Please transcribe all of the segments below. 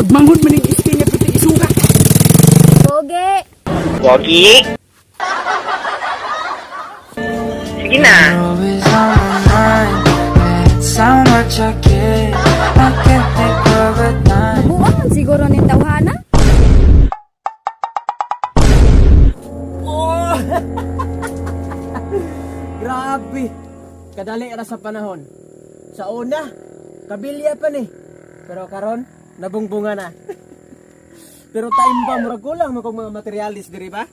Agmanghod man ning iski nga piti isuga. Pogi! Pogi. Sige na. Always on my mind. That's how much I care. I can't think of a time. Buang man siguro ning tawhana. Oh! Grabe. Kadali ra sa panahon. Sa una, kabilya pa ni. Pero karon, nabungbunga na. Pero time ba murag kulang man kog mga materialis diri ba?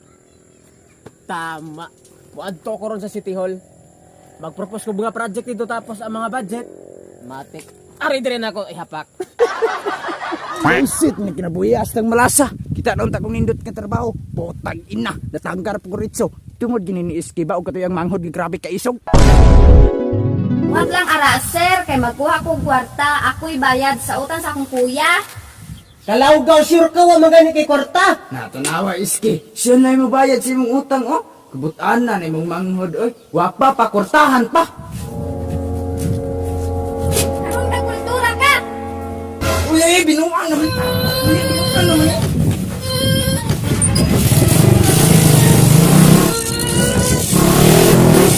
Tama. Muadto ko ron sa City Hall. Magpropose ko mga project dito tapos ang mga budget. Matik. Ari diri na ako ihapak. Bullshit ni kinabuhi hastang malasa. Kita na unta kong nindot nga trabaho. Botag ina, natanggar po ko ritso. Tungod gini ni iski ba og katuyang manghod nga grabe kaisog. Wag lang ara sir kay magkuha kog kwarta, ako'y bayad sa utang sa akong kuya. Kalawgaw sure ka wa man gani kay kwarta. Natanawa iski. Siya na mo bayad sa imong utang oh. Kabutaan na na imong manghod oy. Wapa pa kortahan pa. Anong nagkultura ka? Uy ay binuang naman. Uy, binuang naman. Eh.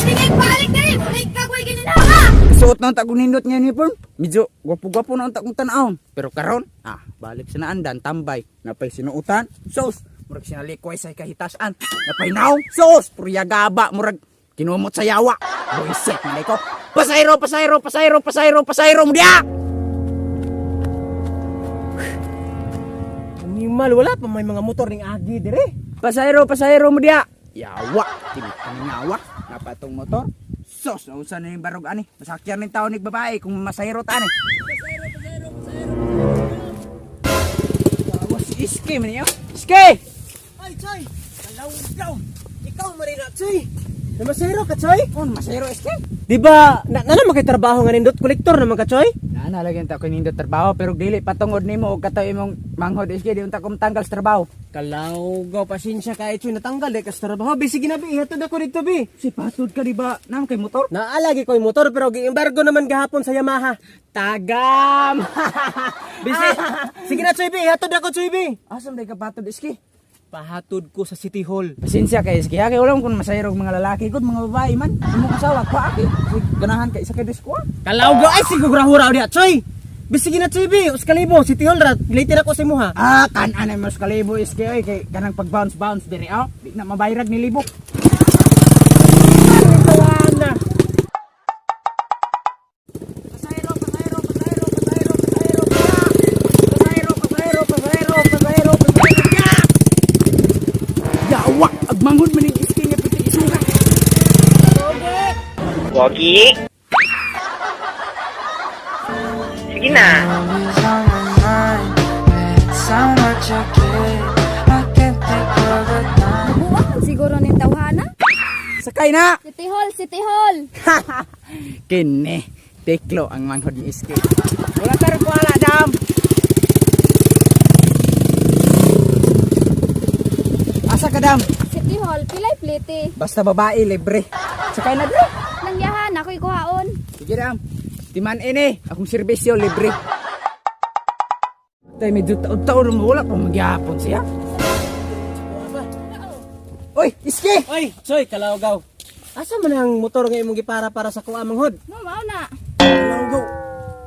Sige, balik diri! Balik ka ko'y gininaka! Suot na unta kong nindot nga uniform. Medyo gwapo-gwapo na unta kong tan-awon. Pero karon, balik sa naandan tambay. Napay sinuotan, sos. Murag sinalikway sa kahitasan. Napay naong, sos. Purya gaba, murag kinumot sa yawa. Boyset man ko. Pasayro, pasayro, pasayro, pasayro, pasayro mo diya! Animal wala pa may mga motor ning agi dire. Pasayro, pasayro mo diya! Yawa, tinawa. Napatong motor. Sos, nausa na yung barog ani. Masakyan ng tao ni babae kung masayro ta ani. Yawa si Iski man niyo. Iski! Ay, Choy! Kalawgaw! Ikaw marina, Choy! Namasero ka, Choy? Oh, masayro Iski. Di ba, na naman kay trabaho nga nindot, kolektor naman ka, Choy? Na lagi ta ko nindot trabaho pero dili patungod nimo og katoy imong manghod Iski di unta ko tanggal sa trabaho. Kalawgaw, pasensya ka, Choy, natanggal eh, kas trabaho. Bi, sige na, bi, ihatod ako dito, bi. Si patod ka di ba? Naam kay motor? Naalagi ko yung motor, pero gi-embargo naman gahapon sa Yamaha. Tagam. Bi, sige na, Choy, bi, ihatod ako, Choy, bi. Asam day ka patod Iski? Pahatod ko sa City Hall. Pasensya kay Iski ha kay wala kon masayro og mga lalaki gud mga babae man. Imong asawa ko aki. Sige, ganahan ka isa kay disko. Kalawgaw, ay, siguro diya, Choy! Bi, sige na, Choy, bi, uskalibo, City Hall, rat, late na ko sa imuha. Ah, kan-an mo sa kalibo iski oy kay kanang pag bounce bounce diri oh. Di na mabayrag ni libo. Tawana! Pasayro, pasayro, pasayro, pasayro, pasayro, pasayro, pasayro, pasayro, pasayro, pasayro. Yawa, agmanghod man ning iski nga piti isuga. Pogi. Sige na. Always on my mind. That's how much I care. I can't think of a time. Buang man siguro ning tawhana. Sakay na. City Hall, City Hall! Kini, teklo ang manghod ni iski. Wala taro ko ala dam. Asa ka dam? City Hall, pilay plite. Basta babae libre. Sakay na dre. Nangyahan, ako'y kuhaon. Sige dam. Timan ini, akong serbisyo libre. Tay medyo taon-taon mo wala pa magyapon siya. Oy, iski! Oy, Choy, kalawgaw. Asa man ang motor nga imong gipara para sa kuha manghod? Mo, mao na. Kalawgaw.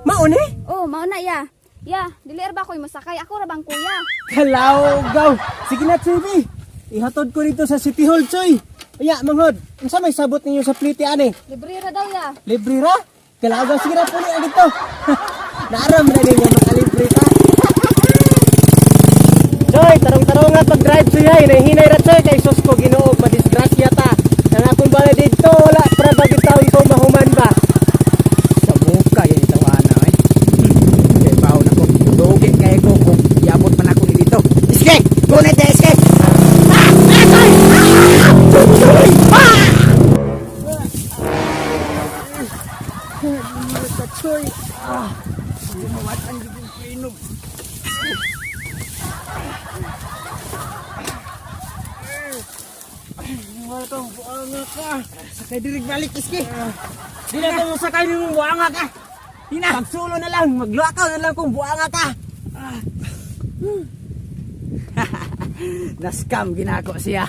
Maon eh? Oh, mao na ya. Ya, dili ra ba ako'y masakay? Ako ra bang kuya? Kalawgaw. Sige na, Choy, bi. Ihatod ko dito sa City Hall, Choy. Uya, manghod. Unsa may sabot ninyo sa plite ani? Libre ra daw ya. Libre ra? Kalawgaw, sige na puli ang dito. Naaram na din nga makalibre ta. Choy, tarong-tarong nga pag-drive Choy ay. Nahinay ra Choy kay sus ko Ginoo, madisgrasya ta. Nang akong balay dito, wala pra ba gitaw ikaw mahuman ba? Sa muka yan tawana eh. Kay baon ako. Dugi kay ko kung iabot man ako ni dito. Iski! Gunit eh, iski! Ah! Ah! Sorry! Ah! Sorry! Ah! Choy. Gumawat ang gigong klinog. Wala kang buanga ka. Sakay diri balik iski. Di na ko sakay nimo buanga ka. Hina. Pagsulo na lang, magluakaw na lang kung buanga ka. Na-scam ginako siya.